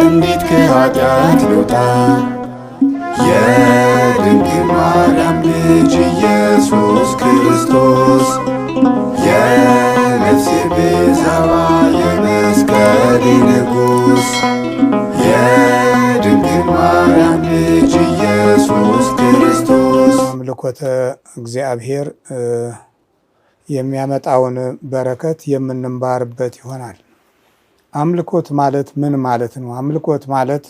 እንዴት ከኃጢአት ልውጣ? የድንግል ማርያም ልጅ ኢየሱስ ክርስቶስ የነፍሴ ቤዛዋ የመስቀሌ ንጉሥ የድንግል ማርያም ልጅ ኢየሱስ ክርስቶስ። አምልኮተ እግዚአብሔር የሚያመጣውን በረከት የምንማርበት ይሆናል። አምልኮት ማለት ምን ማለት ነው? አምልኮት ማለት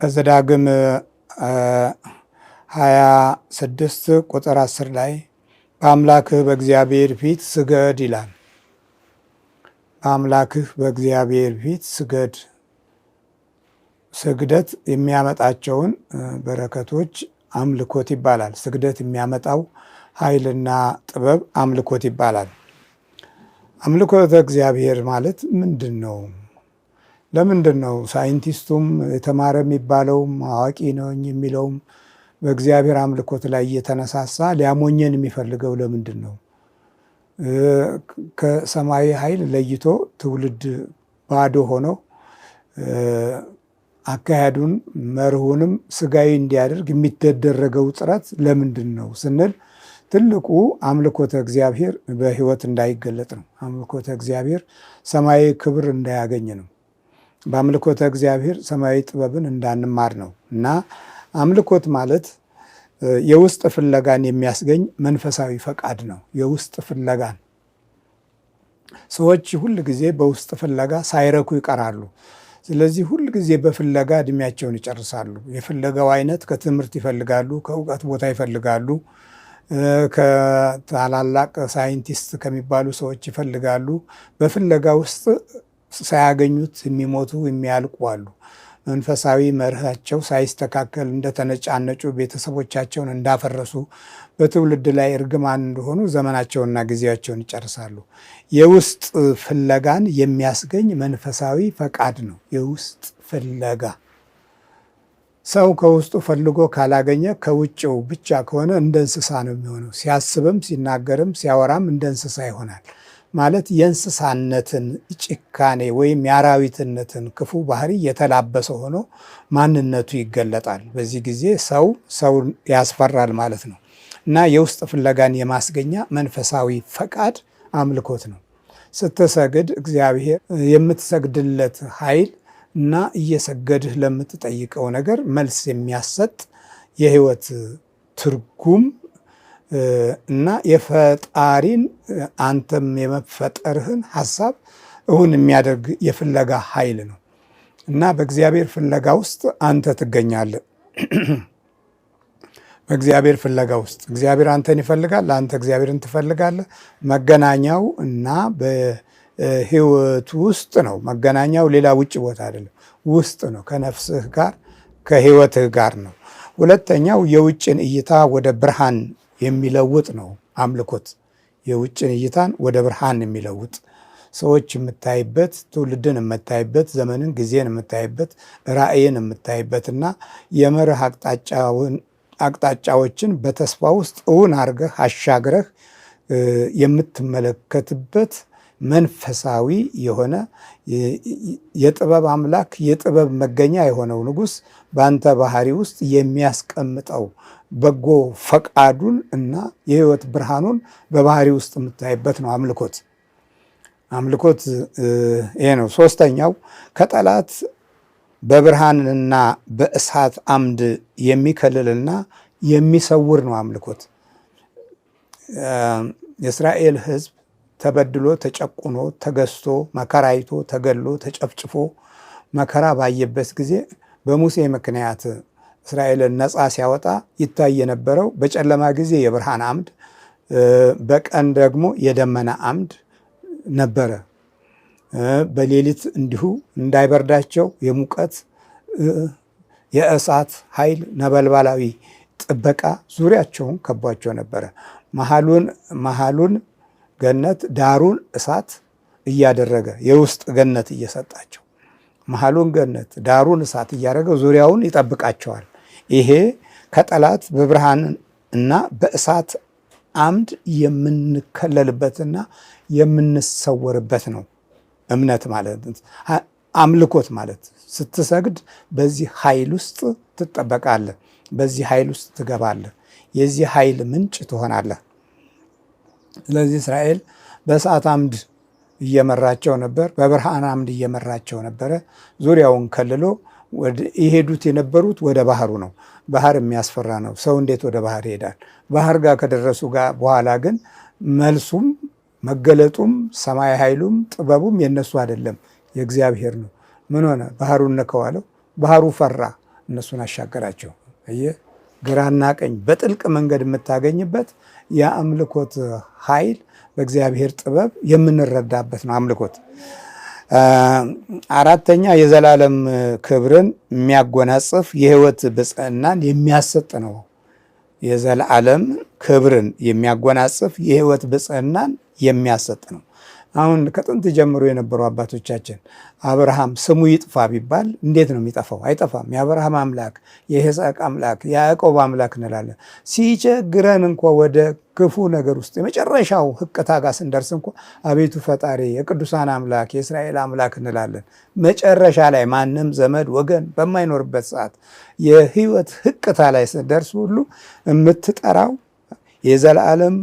በዘዳግም 26 ቁጥር 10 ላይ በአምላክህ በእግዚአብሔር ፊት ስገድ ይላል። በአምላክህ በእግዚአብሔር ፊት ስገድ። ስግደት የሚያመጣቸውን በረከቶች አምልኮት ይባላል። ስግደት የሚያመጣው ኃይልና ጥበብ አምልኮት ይባላል። አምልኮተ እግዚአብሔር ማለት ምንድን ነው? ለምንድን ነው ሳይንቲስቱም የተማረ የሚባለውም አዋቂ ነኝ የሚለውም በእግዚአብሔር አምልኮት ላይ እየተነሳሳ ሊያሞኘን የሚፈልገው ለምንድን ነው? ከሰማያዊ ኃይል ለይቶ ትውልድ ባዶ ሆኖ አካሄዱን መርሁንም ስጋዊ እንዲያደርግ የሚደረገው ጥረት ለምንድን ነው ስንል ትልቁ አምልኮተ እግዚአብሔር በሕይወት እንዳይገለጥ ነው። አምልኮተ እግዚአብሔር ሰማያዊ ክብር እንዳያገኝ ነው። በአምልኮተ እግዚአብሔር ሰማያዊ ጥበብን እንዳንማር ነው። እና አምልኮት ማለት የውስጥ ፍለጋን የሚያስገኝ መንፈሳዊ ፈቃድ ነው። የውስጥ ፍለጋን ሰዎች ሁል ጊዜ በውስጥ ፍለጋ ሳይረኩ ይቀራሉ። ስለዚህ ሁል ጊዜ በፍለጋ እድሜያቸውን ይጨርሳሉ። የፍለጋው አይነት ከትምህርት ይፈልጋሉ፣ ከእውቀት ቦታ ይፈልጋሉ፣ ከታላላቅ ሳይንቲስት ከሚባሉ ሰዎች ይፈልጋሉ። በፍለጋ ውስጥ ሳያገኙት የሚሞቱ የሚያልቁ አሉ። መንፈሳዊ መርሃቸው ሳይስተካከል እንደተነጫነጩ ቤተሰቦቻቸውን እንዳፈረሱ በትውልድ ላይ እርግማን እንደሆኑ ዘመናቸውንና ጊዜያቸውን ይጨርሳሉ። የውስጥ ፍለጋን የሚያስገኝ መንፈሳዊ ፈቃድ ነው። የውስጥ ፍለጋ ሰው ከውስጡ ፈልጎ ካላገኘ ከውጭው ብቻ ከሆነ እንደ እንስሳ ነው የሚሆነው። ሲያስብም ሲናገርም ሲያወራም እንደ እንስሳ ይሆናል። ማለት የእንስሳነትን ጭካኔ ወይም የአራዊትነትን ክፉ ባህሪ የተላበሰ ሆኖ ማንነቱ ይገለጣል። በዚህ ጊዜ ሰው ሰውን ያስፈራል ማለት ነው። እና የውስጥ ፍለጋን የማስገኛ መንፈሳዊ ፈቃድ አምልኮት ነው። ስትሰግድ እግዚአብሔር የምትሰግድለት ኃይል እና እየሰገድህ ለምትጠይቀው ነገር መልስ የሚያሰጥ የህይወት ትርጉም እና የፈጣሪን አንተም የመፈጠርህን ሀሳብ እውን የሚያደርግ የፍለጋ ኃይል ነው። እና በእግዚአብሔር ፍለጋ ውስጥ አንተ ትገኛለህ። በእግዚአብሔር ፍለጋ ውስጥ እግዚአብሔር አንተን ይፈልጋል፣ አንተ እግዚአብሔርን ትፈልጋለህ። መገናኛው እና በህይወቱ ውስጥ ነው። መገናኛው ሌላ ውጭ ቦታ አይደለም፣ ውስጥ ነው። ከነፍስህ ጋር ከህይወትህ ጋር ነው። ሁለተኛው የውጭን እይታ ወደ ብርሃን የሚለውጥ ነው አምልኮት። የውጭን እይታን ወደ ብርሃን የሚለውጥ ሰዎች የምታይበት፣ ትውልድን የምታይበት፣ ዘመንን ጊዜን የምታይበት፣ ራዕይን የምታይበት እና የመርህ አቅጣጫዎችን በተስፋ ውስጥ እውን አድርገህ አሻግረህ የምትመለከትበት መንፈሳዊ የሆነ የጥበብ አምላክ የጥበብ መገኛ የሆነው ንጉሥ በአንተ ባህሪ ውስጥ የሚያስቀምጠው በጎ ፈቃዱን እና የሕይወት ብርሃኑን በባህሪ ውስጥ የምታይበት ነው አምልኮት። አምልኮት ይሄ ነው። ሶስተኛው ከጠላት በብርሃንና በእሳት አምድ የሚከልልና የሚሰውር ነው አምልኮት። የእስራኤል ሕዝብ ተበድሎ ተጨቁኖ ተገዝቶ መከራ አይቶ ተገሎ ተጨፍጭፎ መከራ ባየበት ጊዜ በሙሴ ምክንያት እስራኤልን ነፃ ሲያወጣ ይታይ የነበረው በጨለማ ጊዜ የብርሃን አምድ፣ በቀን ደግሞ የደመና አምድ ነበረ። በሌሊት እንዲሁ እንዳይበርዳቸው የሙቀት የእሳት ኃይል ነበልባላዊ ጥበቃ ዙሪያቸውን ከቧቸው ነበረ። መሃሉን ገነት ዳሩን እሳት እያደረገ የውስጥ ገነት እየሰጣቸው መሃሉን ገነት ዳሩን እሳት እያደረገ ዙሪያውን ይጠብቃቸዋል። ይሄ ከጠላት በብርሃን እና በእሳት አምድ የምንከለልበትና የምንሰወርበት ነው። እምነት ማለት አምልኮት ማለት ስትሰግድ በዚህ ኃይል ውስጥ ትጠበቃለህ፣ በዚህ ኃይል ውስጥ ትገባለህ፣ የዚህ ኃይል ምንጭ ትሆናለህ። ስለዚህ እስራኤል በእሳት አምድ እየመራቸው ነበር፣ በብርሃን አምድ እየመራቸው ነበረ። ዙሪያውን ከልሎ የሄዱት የነበሩት ወደ ባህሩ ነው። ባህር የሚያስፈራ ነው። ሰው እንዴት ወደ ባህር ይሄዳል? ባህር ጋር ከደረሱ ጋር በኋላ ግን መልሱም መገለጡም ሰማይ ኃይሉም ጥበቡም የነሱ አይደለም፣ የእግዚአብሔር ነው። ምን ሆነ? ባህሩን ነከዋለው። ባህሩ ፈራ፣ እነሱን አሻገራቸው። አየህ፣ ግራና ቀኝ በጥልቅ መንገድ የምታገኝበት የአምልኮት ኃይል በእግዚአብሔር ጥበብ የምንረዳበት ነው አምልኮት። አራተኛ የዘላለም ክብርን የሚያጎናጽፍ የሕይወት ብጽዕናን የሚያሰጥ ነው። የዘላለም ክብርን የሚያጎናጽፍ የሕይወት ብጽዕናን የሚያሰጥ ነው። አሁን ከጥንት ጀምሮ የነበሩ አባቶቻችን አብርሃም ስሙ ይጥፋ ቢባል እንዴት ነው የሚጠፋው? አይጠፋም። የአብርሃም አምላክ፣ የይስሐቅ አምላክ፣ የያዕቆብ አምላክ እንላለን። ሲቸግረን እንኳ ወደ ክፉ ነገር ውስጥ የመጨረሻው ህቅታ ጋር ስንደርስ እንኳ አቤቱ ፈጣሪ የቅዱሳን አምላክ የእስራኤል አምላክ እንላለን። መጨረሻ ላይ ማንም ዘመድ ወገን በማይኖርበት ሰዓት የህይወት ህቅታ ላይ ስንደርስ ሁሉ የምትጠራው የዘላለም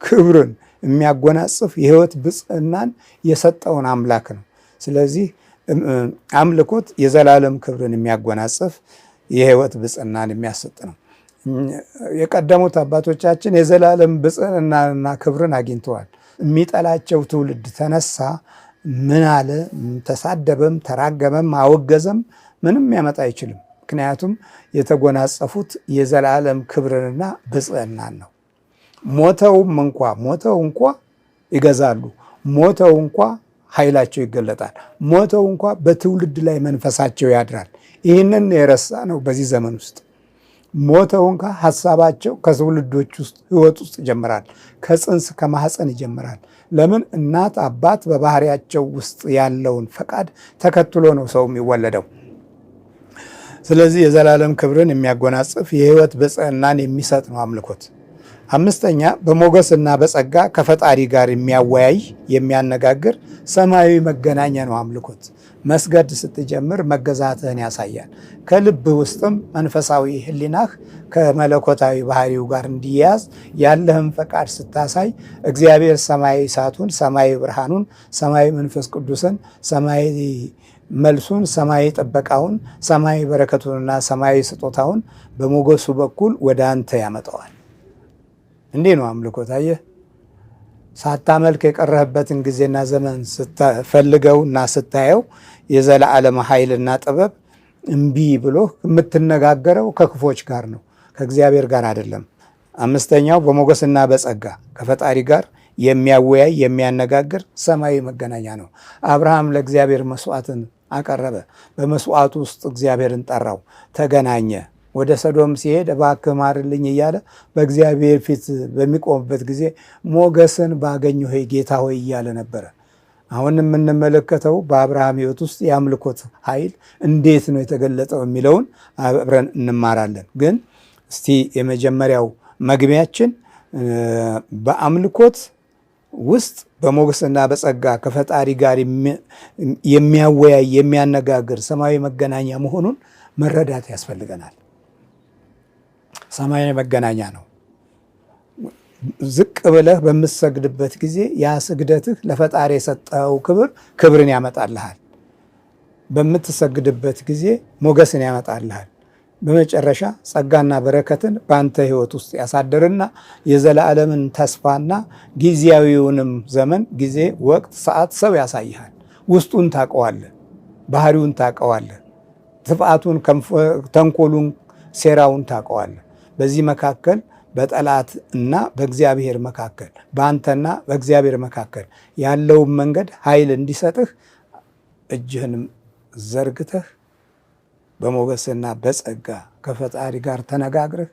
ክብርን የሚያጎናጽፍ የህይወት ብጽዕናን የሰጠውን አምላክ ነው። ስለዚህ አምልኮት የዘላለም ክብርን የሚያጎናጽፍ የህይወት ብጽዕናን የሚያሰጥ ነው። የቀደሙት አባቶቻችን የዘላለም ብጽዕናንና ክብርን አግኝተዋል። የሚጠላቸው ትውልድ ተነሳ፣ ምን አለ፣ ተሳደበም፣ ተራገመም፣ አወገዘም ምንም ያመጣ አይችልም። ምክንያቱም የተጎናጸፉት የዘላለም ክብርንና ብጽዕናን ነው። ሞተውም እንኳ ሞተው እንኳ ይገዛሉ። ሞተው እንኳ ኃይላቸው ይገለጣል። ሞተው እንኳ በትውልድ ላይ መንፈሳቸው ያድራል። ይህንን የረሳ ነው በዚህ ዘመን ውስጥ ሞተው እንኳ ሀሳባቸው ከትውልዶች ውስጥ ህይወት ውስጥ ይጀምራል። ከጽንስ ከማህፀን ይጀምራል። ለምን እናት አባት በባህሪያቸው ውስጥ ያለውን ፈቃድ ተከትሎ ነው ሰው የሚወለደው። ስለዚህ የዘላለም ክብርን የሚያጎናጽፍ የህይወት ብጽዕናን የሚሰጥ ነው አምልኮት። አምስተኛ በሞገስና በጸጋ ከፈጣሪ ጋር የሚያወያይ የሚያነጋግር ሰማያዊ መገናኛ ነው አምልኮት። መስገድ ስትጀምር መገዛትህን ያሳያል። ከልብ ውስጥም መንፈሳዊ ሕሊናህ ከመለኮታዊ ባህሪው ጋር እንዲያያዝ ያለህን ፈቃድ ስታሳይ እግዚአብሔር ሰማያዊ እሳቱን፣ ሰማያዊ ብርሃኑን፣ ሰማያዊ መንፈስ ቅዱስን፣ ሰማያዊ መልሱን፣ ሰማያዊ ጥበቃውን፣ ሰማያዊ በረከቱንና ሰማያዊ ስጦታውን በሞገሱ በኩል ወደ አንተ ያመጣዋል። እንዲህ ነው አምልኮት። አየህ፣ ሳታመልክ የቀረህበትን ጊዜና ዘመን ስትፈልገው እና ስታየው የዘላለም ኃይልና ጥበብ እምቢ ብሎ የምትነጋገረው ከክፎች ጋር ነው፣ ከእግዚአብሔር ጋር አይደለም። አምስተኛው በሞገስና በጸጋ ከፈጣሪ ጋር የሚያወያይ የሚያነጋግር ሰማያዊ መገናኛ ነው። አብርሃም ለእግዚአብሔር መስዋዕትን አቀረበ። በመስዋዕቱ ውስጥ እግዚአብሔርን ጠራው፣ ተገናኘ። ወደ ሰዶም ሲሄድ እባክህ ማርልኝ እያለ በእግዚአብሔር ፊት በሚቆምበት ጊዜ ሞገስን ባገኘሁ ጌታ ሆይ እያለ ነበረ። አሁን የምንመለከተው በአብርሃም ሕይወት ውስጥ የአምልኮት ኃይል እንዴት ነው የተገለጠው የሚለውን አብረን እንማራለን። ግን እስቲ የመጀመሪያው መግቢያችን በአምልኮት ውስጥ በሞገስና በጸጋ ከፈጣሪ ጋር የሚያወያይ የሚያነጋግር ሰማያዊ መገናኛ መሆኑን መረዳት ያስፈልገናል። ሰማያዊ መገናኛ ነው። ዝቅ ብለህ በምትሰግድበት ጊዜ ያ ስግደትህ ለፈጣሪ የሰጠው ክብር ክብርን ያመጣልሃል። በምትሰግድበት ጊዜ ሞገስን ያመጣልሃል። በመጨረሻ ጸጋና በረከትን በአንተ ሕይወት ውስጥ ያሳድርና የዘላለምን ተስፋና ጊዜያዊውንም ዘመን ጊዜ፣ ወቅት፣ ሰዓት ሰው ያሳይሃል። ውስጡን ታውቀዋለህ፣ ባህሪውን ታውቀዋለህ፣ ትፋቱን፣ ተንኮሉን፣ ሴራውን ታውቀዋለህ። በዚህ መካከል በጠላት እና በእግዚአብሔር መካከል በአንተና በእግዚአብሔር መካከል ያለውን መንገድ ኃይል እንዲሰጥህ እጅህንም ዘርግተህ በሞገስና በጸጋ ከፈጣሪ ጋር ተነጋግረህ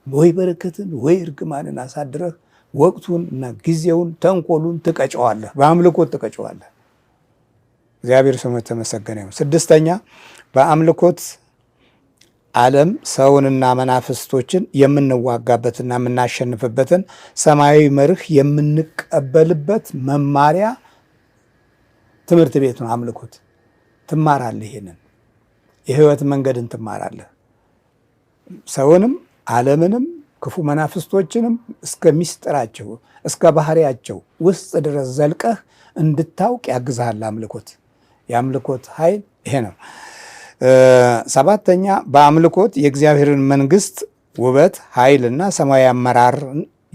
ወይ በረከትን ወይ እርግማንን አሳድረህ ወቅቱን እና ጊዜውን ተንኮሉን ትቀጨዋለህ፣ በአምልኮት ትቀጨዋለህ። እግዚአብሔር ስሙ የተመሰገነ ይሁን። ስድስተኛ በአምልኮት ዓለም ሰውንና መናፍስቶችን የምንዋጋበትና የምናሸንፍበትን ሰማያዊ መርህ የምንቀበልበት መማሪያ ትምህርት ቤት ነው አምልኮት። ትማራለህ። ይሄንን የህይወት መንገድን ትማራለህ። ሰውንም ዓለምንም ክፉ መናፍስቶችንም እስከ ሚስጥራቸው እስከ ባህሪያቸው ውስጥ ድረስ ዘልቀህ እንድታውቅ ያግዝሃል። አምልኮት የአምልኮት ኃይል ይሄ ነው። ሰባተኛ በአምልኮት የእግዚአብሔርን መንግስት ውበት ኃይልና ሰማያዊ አመራር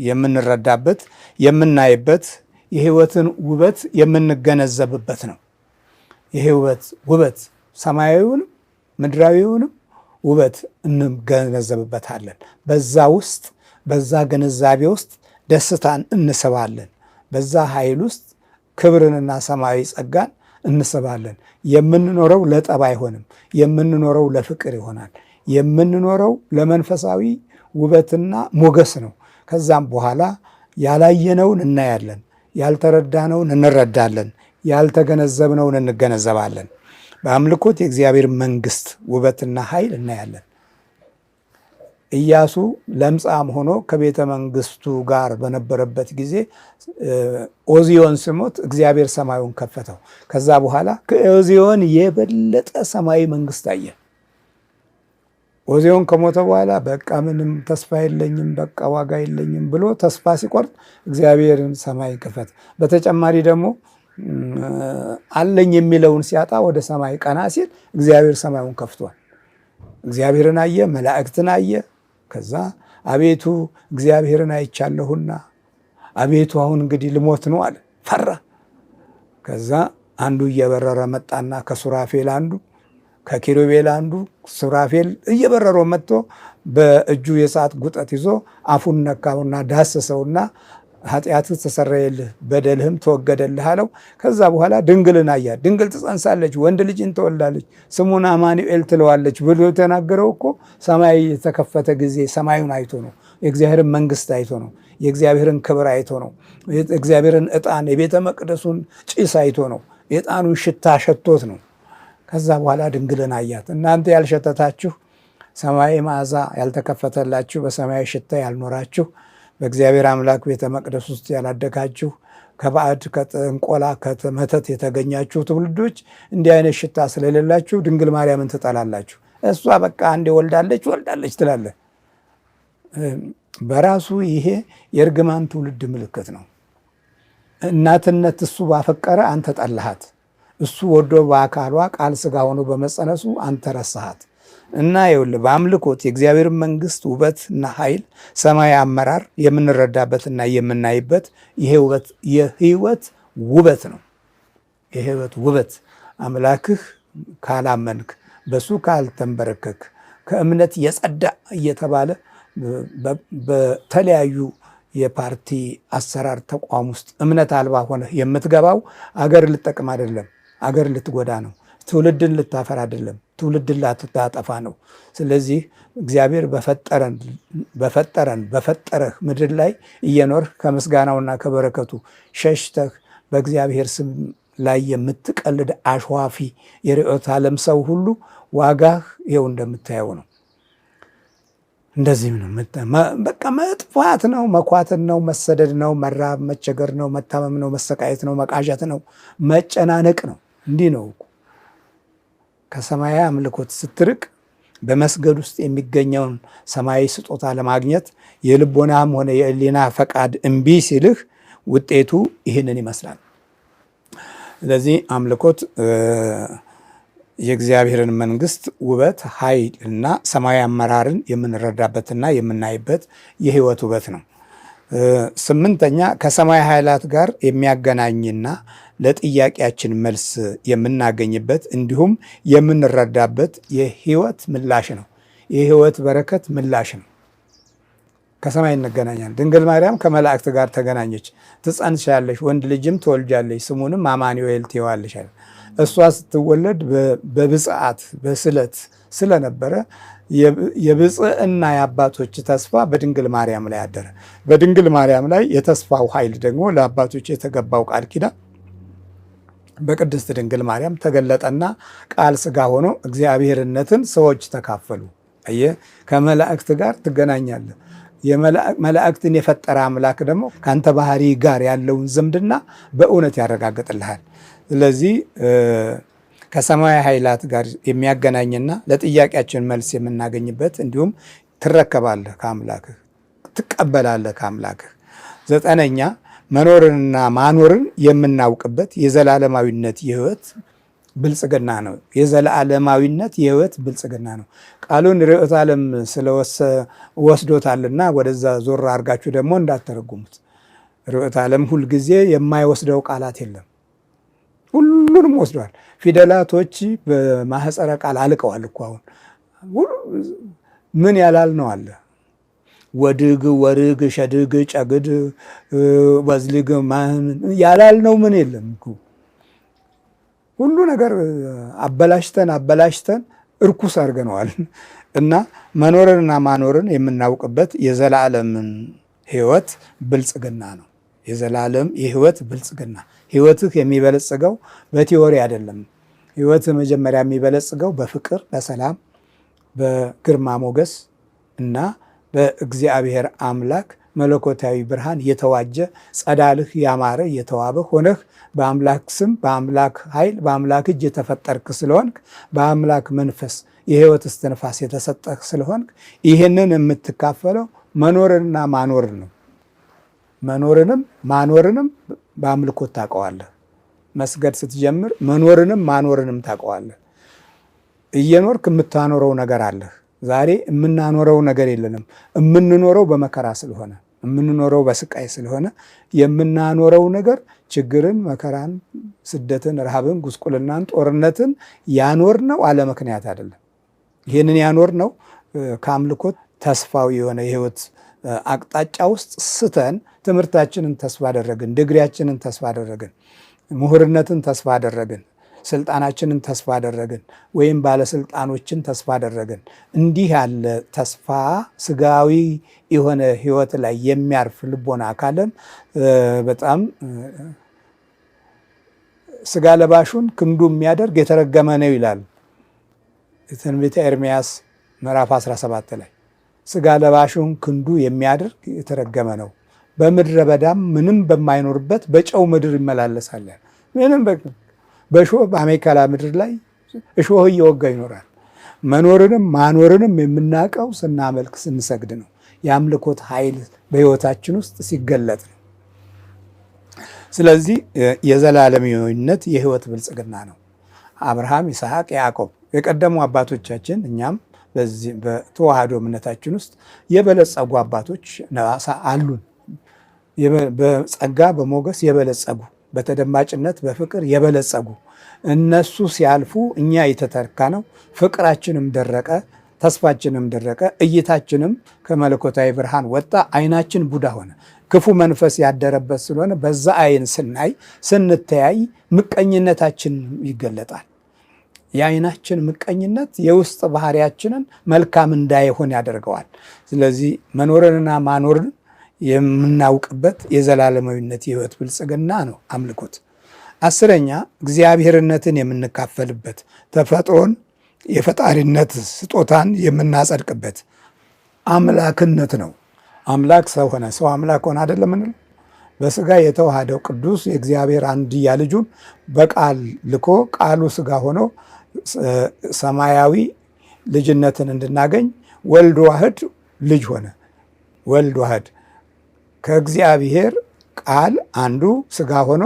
የምንረዳበት የምናይበት የህይወትን ውበት የምንገነዘብበት ነው። የህይወት ውበት ሰማያዊውንም ምድራዊውንም ውበት እንገነዘብበታለን። በዛ ውስጥ በዛ ግንዛቤ ውስጥ ደስታን እንስባለን። በዛ ኃይል ውስጥ ክብርንና ሰማያዊ ጸጋን እንስባለን። የምንኖረው ለጠብ አይሆንም። የምንኖረው ለፍቅር ይሆናል። የምንኖረው ለመንፈሳዊ ውበትና ሞገስ ነው። ከዛም በኋላ ያላየነውን እናያለን፣ ያልተረዳነውን እንረዳለን፣ ያልተገነዘብነውን እንገነዘባለን። በአምልኮት የእግዚአብሔር መንግስት ውበትና ኃይል እናያለን። ኢያሱ ለምጻም ሆኖ ከቤተ መንግስቱ ጋር በነበረበት ጊዜ ኦዚዮን ሲሞት እግዚአብሔር ሰማዩን ከፈተው። ከዛ በኋላ ከኦዚዮን የበለጠ ሰማያዊ መንግስት አየ። ኦዚዮን ከሞተ በኋላ በቃ ምንም ተስፋ የለኝም፣ በቃ ዋጋ የለኝም ብሎ ተስፋ ሲቆርጥ እግዚአብሔርን ሰማይ ክፈት። በተጨማሪ ደግሞ አለኝ የሚለውን ሲያጣ ወደ ሰማይ ቀና ሲል እግዚአብሔር ሰማዩን ከፍቷል። እግዚአብሔርን አየ፣ መላእክትን አየ። ከዛ አቤቱ እግዚአብሔርን አይቻለሁና አቤቱ አሁን እንግዲህ ልሞት ነው አለ። ፈራ። ከዛ አንዱ እየበረረ መጣና ከሱራፌል አንዱ ከኪሩቤል አንዱ ሱራፌል እየበረረ መጥቶ በእጁ የእሳት ጉጠት ይዞ አፉን ነካውና ዳሰሰውና ኃጢአትህ ተሰረየልህ በደልህም ተወገደልህ አለው። ከዛ በኋላ ድንግልን አያት። ድንግል ትጸንሳለች፣ ወንድ ልጅን ትወልዳለች፣ ስሙን አማኑኤል ትለዋለች ብሎ የተናገረው እኮ ሰማይ የተከፈተ ጊዜ ሰማዩን አይቶ ነው። የእግዚአብሔርን መንግስት አይቶ ነው። የእግዚአብሔርን ክብር አይቶ ነው። የእግዚአብሔርን ዕጣን የቤተ መቅደሱን ጭስ አይቶ ነው። የዕጣኑን ሽታ ሸቶት ነው። ከዛ በኋላ ድንግልን አያት። እናንተ ያልሸተታችሁ ሰማያዊ መዓዛ ያልተከፈተላችሁ በሰማያዊ ሽታ ያልኖራችሁ በእግዚአብሔር አምላክ ቤተ መቅደስ ውስጥ ያላደጋችሁ ከባዕድ ከጥንቆላ ከመተት የተገኛችሁ ትውልዶች እንዲህ አይነት ሽታ ስለሌላችሁ ድንግል ማርያምን ትጠላላችሁ። እሷ በቃ አንዴ ወልዳለች ወልዳለች ትላለህ። በራሱ ይሄ የእርግማን ትውልድ ምልክት ነው። እናትነት እሱ ባፈቀረ አንተ ጠላሃት። እሱ ወዶ በአካሏ ቃል ስጋ ሆኖ በመጸነሱ አንተ ረሳሃት። እና ይኸውልህ በአምልኮት የእግዚአብሔር መንግስት ውበት እና ኃይል ሰማያዊ አመራር የምንረዳበትና የምናይበት ይሄ ውበት የህይወት ውበት ነው። የህይወት ውበት አምላክህ ካላመንክ፣ በሱ ካልተንበረከክ፣ ከእምነት የጸዳ እየተባለ በተለያዩ የፓርቲ አሰራር ተቋም ውስጥ እምነት አልባ ሆነ የምትገባው አገር ልጠቅም አይደለም፣ አገር ልትጎዳ ነው። ትውልድን ልታፈር አይደለም፣ ትውልድን ልታጠፋ ነው። ስለዚህ እግዚአብሔር በፈጠረን በፈጠረህ ምድር ላይ እየኖርህ ከምስጋናውና ከበረከቱ ሸሽተህ በእግዚአብሔር ስም ላይ የምትቀልድ አሸዋፊ የርዕዮተ ዓለም ሰው ሁሉ ዋጋህ ይኸው እንደምታየው ነው። እንደዚህም ነው። በቃ መጥፋት ነው፣ መኳትን ነው፣ መሰደድ ነው፣ መራብ መቸገር ነው፣ መታመም ነው፣ መሰቃየት ነው፣ መቃዠት ነው፣ መጨናነቅ ነው። እንዲህ ነው እኮ ከሰማያዊ አምልኮት ስትርቅ በመስገድ ውስጥ የሚገኘውን ሰማያዊ ስጦታ ለማግኘት የልቦናም ሆነ የሕሊና ፈቃድ እምቢ ሲልህ ውጤቱ ይህንን ይመስላል። ስለዚህ አምልኮት የእግዚአብሔርን መንግስት ውበት፣ ኃይል እና ሰማያዊ አመራርን የምንረዳበትና የምናይበት የህይወት ውበት ነው። ስምንተኛ ከሰማይ ኃይላት ጋር የሚያገናኝና ለጥያቄያችን መልስ የምናገኝበት እንዲሁም የምንረዳበት የህይወት ምላሽ ነው። የህይወት በረከት ምላሽ ነው። ከሰማይ እንገናኛለን። ድንግል ማርያም ከመላእክት ጋር ተገናኘች። ትጸንሻለሽ፣ ወንድ ልጅም ትወልጃለሽ፣ ስሙንም አማኑኤል ትይዋለሽ። እሷ ስትወለድ በብፅዓት በስለት ስለነበረ የብፅዕና የአባቶች ተስፋ በድንግል ማርያም ላይ አደረ። በድንግል ማርያም ላይ የተስፋው ኃይል ደግሞ ለአባቶች የተገባው ቃል ኪዳን በቅድስት ድንግል ማርያም ተገለጠና ቃል ስጋ ሆኖ እግዚአብሔርነትን ሰዎች ተካፈሉ። አየህ፣ ከመላእክት ጋር ትገናኛለህ። መላእክትን የፈጠረ አምላክ ደግሞ ከአንተ ባህሪ ጋር ያለውን ዝምድና በእውነት ያረጋግጥልሃል። ስለዚህ ከሰማያዊ ኃይላት ጋር የሚያገናኝና ለጥያቄያችን መልስ የምናገኝበት እንዲሁም ትረከባለህ ከአምላክህ፣ ትቀበላለህ ከአምላክህ። ዘጠነኛ መኖርንና ማኖርን የምናውቅበት የዘላለማዊነት የህይወት ብልጽግና ነው። የዘላለማዊነት የህይወት ብልጽግና ነው። ቃሉን ርዕዮተ ዓለም ስለወስዶታልና ወደዛ ዞር አድርጋችሁ ደግሞ እንዳትተረጉሙት። ርዕዮተ ዓለም ሁልጊዜ የማይወስደው ቃላት የለም። ሁሉንም ወስደዋል። ፊደላቶች በማህፀረ ቃል አልቀዋል እኮ አሁን ምን ያላል ነው አለ ወድግ፣ ወርግ፣ ሸድግ፣ ጨግድ፣ ወዝልግ ያላል ነው ምን የለም እኮ። ሁሉ ነገር አበላሽተን አበላሽተን እርኩስ አድርገነዋል። እና መኖርንና ማኖርን የምናውቅበት የዘላለምን ህይወት ብልጽግና ነው። የዘላለም የህይወት ብልጽግና። ህይወትህ የሚበለጽገው በ theory አይደለም። ህይወትህ መጀመሪያ የሚበለጽገው በፍቅር፣ በሰላም፣ በግርማ ሞገስ እና በእግዚአብሔር አምላክ መለኮታዊ ብርሃን የተዋጀ፣ ጸዳልህ ያማረ፣ የተዋበ ሆነህ በአምላክ ስም፣ በአምላክ ኃይል፣ በአምላክ እጅ የተፈጠርክ ስለሆንክ፣ በአምላክ መንፈስ የህይወት እስትንፋስ የተሰጠህ ስለሆንክ ይህንን የምትካፈለው መኖርንና ማኖርን ነው። መኖርንም ማኖርንም በአምልኮት ታውቀዋለህ። መስገድ ስትጀምር መኖርንም ማኖርንም ታውቀዋለህ። እየኖርክ የምታኖረው ነገር አለህ። ዛሬ የምናኖረው ነገር የለንም። የምንኖረው በመከራ ስለሆነ፣ የምንኖረው በስቃይ ስለሆነ የምናኖረው ነገር ችግርን፣ መከራን፣ ስደትን፣ ረሃብን፣ ጉስቁልናን፣ ጦርነትን ያኖርነው አለ ምክንያት አይደለም። ይህንን ያኖርነው ከአምልኮት ተስፋዊ የሆነ የህይወት አቅጣጫ ውስጥ ስተን ትምህርታችንን ተስፋ አደረግን፣ ድግሪያችንን ተስፋ አደረግን፣ ምሁርነትን ተስፋ አደረግን፣ ስልጣናችንን ተስፋ አደረግን፣ ወይም ባለስልጣኖችን ተስፋ አደረግን። እንዲህ ያለ ተስፋ ስጋዊ የሆነ ህይወት ላይ የሚያርፍ ልቦና ካለን በጣም ስጋ ለባሹን ክንዱ የሚያደርግ የተረገመ ነው ይላል ትንቢተ ኤርምያስ ምዕራፍ 17 ላይ። ስጋ ለባሹን ክንዱ የሚያደርግ የተረገመ ነው። በምድረ በዳም ምንም በማይኖርበት በጨው ምድር ይመላለሳል። ምንም በእሾህ በአሜከላ ምድር ላይ እሾህ እየወጋ ይኖራል። መኖርንም ማኖርንም የምናውቀው ስናመልክ ስንሰግድ ነው። የአምልኮት ኃይል በህይወታችን ውስጥ ሲገለጥ ነው። ስለዚህ የዘላለማዊነት የህይወት ብልጽግና ነው። አብርሃም፣ ይስሐቅ፣ ያዕቆብ የቀደሙ አባቶቻችን እኛም በዚህ በተዋህዶ እምነታችን ውስጥ የበለጸጉ አባቶች አሉን። በጸጋ በሞገስ የበለጸጉ፣ በተደማጭነት በፍቅር የበለጸጉ፣ እነሱ ሲያልፉ እኛ የተተካ ነው። ፍቅራችንም ደረቀ፣ ተስፋችንም ደረቀ፣ እይታችንም ከመለኮታዊ ብርሃን ወጣ፣ አይናችን ቡዳ ሆነ። ክፉ መንፈስ ያደረበት ስለሆነ በዛ አይን ስናይ ስንተያይ ምቀኝነታችን ይገለጣል። የአይናችን ምቀኝነት የውስጥ ባህሪያችንን መልካም እንዳይሆን ያደርገዋል። ስለዚህ መኖርንና ማኖርን የምናውቅበት የዘላለማዊነት የህይወት ብልጽግና ነው አምልኮት። 10ኛ እግዚአብሔርነትን የምንካፈልበት፣ ተፈጥሮን የፈጣሪነት ስጦታን የምናጸድቅበት አምላክነት ነው። አምላክ ሰው ሆነ፣ ሰው አምላክ ሆነ አይደለም ምንለው? በስጋ የተዋሃደው ቅዱስ የእግዚአብሔር አንድያ ልጁን በቃል ልኮ ቃሉ ስጋ ሆኖ ሰማያዊ ልጅነትን እንድናገኝ ወልድ ዋህድ ልጅ ሆነ። ወልድ ዋህድ ከእግዚአብሔር ቃል አንዱ ስጋ ሆኖ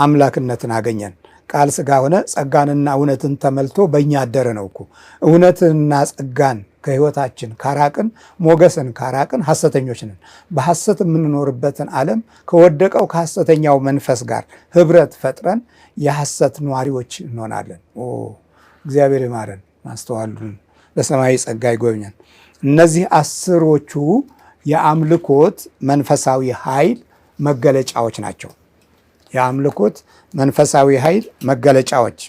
አምላክነትን አገኘን። ቃል ስጋ ሆነ፣ ጸጋንና እውነትን ተመልቶ በእኛ አደረ ነው እኮ። እውነትንና ጸጋን ከህይወታችን ካራቅን፣ ሞገስን ካራቅን ሐሰተኞች ነን። በሐሰት የምንኖርበትን ዓለም ከወደቀው ከሐሰተኛው መንፈስ ጋር ህብረት ፈጥረን የሐሰት ነዋሪዎች እንሆናለን። እግዚአብሔር ይማረን፣ ማስተዋሉን በሰማያዊ ጸጋ ይጎብኘን። እነዚህ 10ዎቹ የአምልኮት መንፈሳዊ ኃይል መገለጫዎች ናቸው። የአምልኮት መንፈሳዊ ኃይል መገለጫዎች።